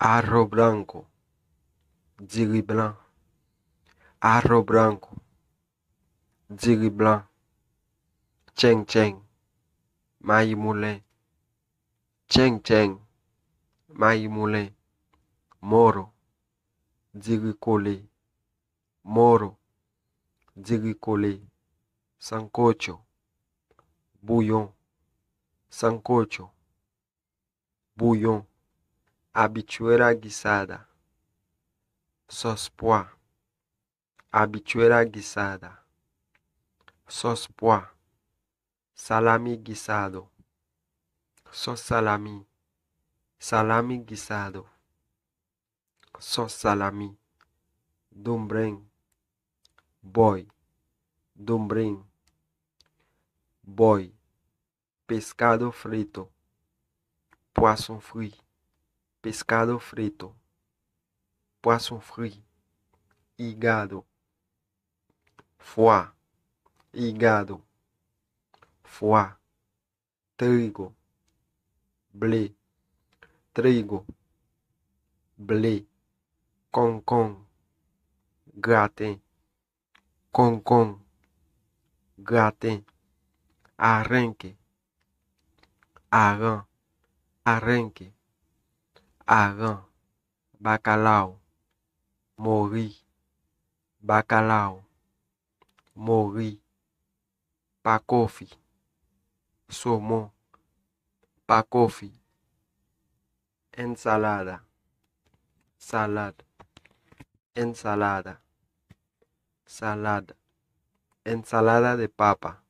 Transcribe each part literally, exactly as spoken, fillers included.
Arroz branco, diri blan. Arroz branco, diri blan. Tcheng tcheng, mayi moulen. Tcheng tcheng, mayi moulen. Moro, diri kole. Moro, diri kole. Sancocho, bouyon. Sancocho, bouyon. Habichuela guisada, sòs pwa. Habichuela guisada, sòs pwa. Salami guisado, sòs salami. Salami guisado, sòs salami. Dumbren, bòy. Dumbren, bòy. Pescado frito, pwason fri. Pescado frito, pwason fri. Hígado, fwa. Hígado, fwa. Trigo, ble. Trigo, ble. Kongkong, graten. Kongkong, graten. Arenke, aran. Arenke, aran. Bakalao, mori. Bakalao, mori. Pakofi, somon. Pakofi. Ensalada, salad. Ensalada, salad. Ensalada de papa,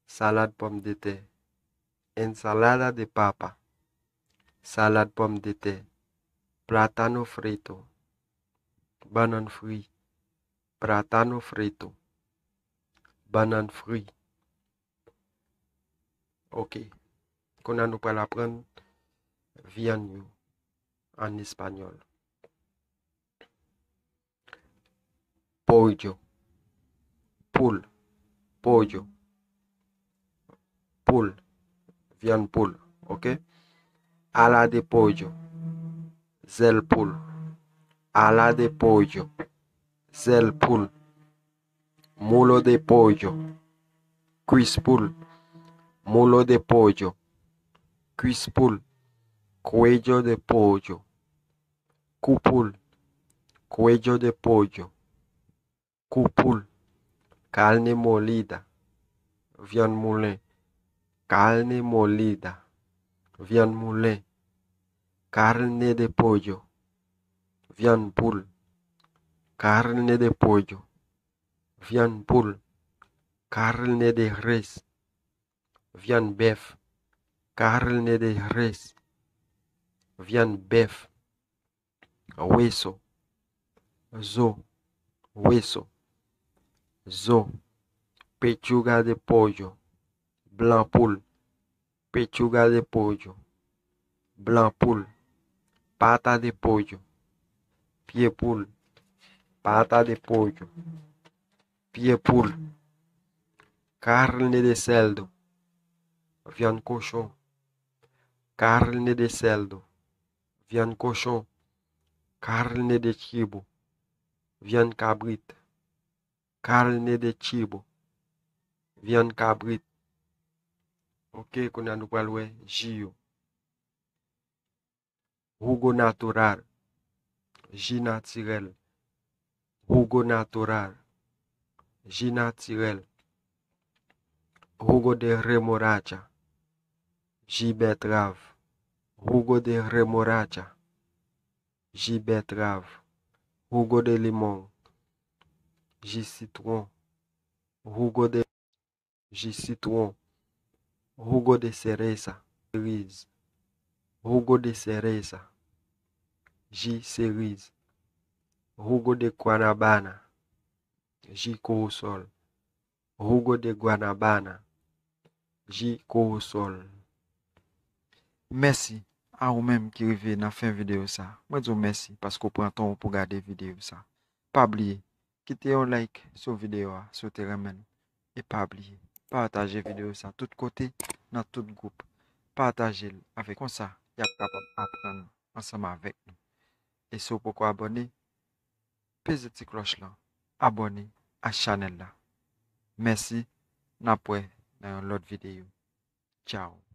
salad pòmdetè. Ensalada de papa, salad pòmdetè. Plátano frito, bannann fri. Plátano frito, bannann fri. Ok. Kounye a nou pral aprann vyann yo an espanyòl. Pollo, poul. Pollo, poul. Vyann poul, ok? Ala de pollo, zèl poul. Ala de pollo, zèl poul. Muslo de pollo, kwis poul. Muslo de pollo, kwis poul. Cuello de pollo, kou poul. Cuello de pollo, kou poul. Carne molida, vyann moulen. Carne molida, vyann moulen. Carne de pollo, vyann poul. Carne de pollo, vyann poul. Carne de res, vyann bèf. Carne de res, vyann bèf. Hueso, zo. Hueso, zo. Pechuga de pollo, blan poul. Pechuga de pollo, blan poul. Pata de pollo, pye poul. Pata de pollo, pye poul. Carne de cerdo, vyann kochon. Carne de cerdo, vyann kochon. Carne de chivo, vyann kabrit. Carne de chivo, vyann kabrit. Ok, kounye a nou pral wè ji yo. Jugo natural, ji natirèl. Jugo natural, ji natirèl. Jugo de remolacha, ji bètrav. Jugo de remolacha, ji bètrav. Jugo de limón, ji sitwon. Jugo de, ji sitwon. Jugo de cereza, seriz. Jugo de cereza, ji seriz. Jugo de guanabana, ji kowosòl. Jugo de guanabana, ji kowosòl. Mèsi a ou menm ki rive nan fen videyo sa. Mwen di w mèsi paske w pran tan w pou gade videyo sa. Pa bliye, kite yon like sou videyo a si w te renmen l. E pa bliye, pataje videyo sa tout kote, nan tout gwoup. Pataje l avèk, konsa y ap kapab aprann ansanm avèk nou. E si w poko abòne, peze ti klòch lan, abòne a chanèl la. Mèsi, n ap wè nan yon lòt videyo. Tchao.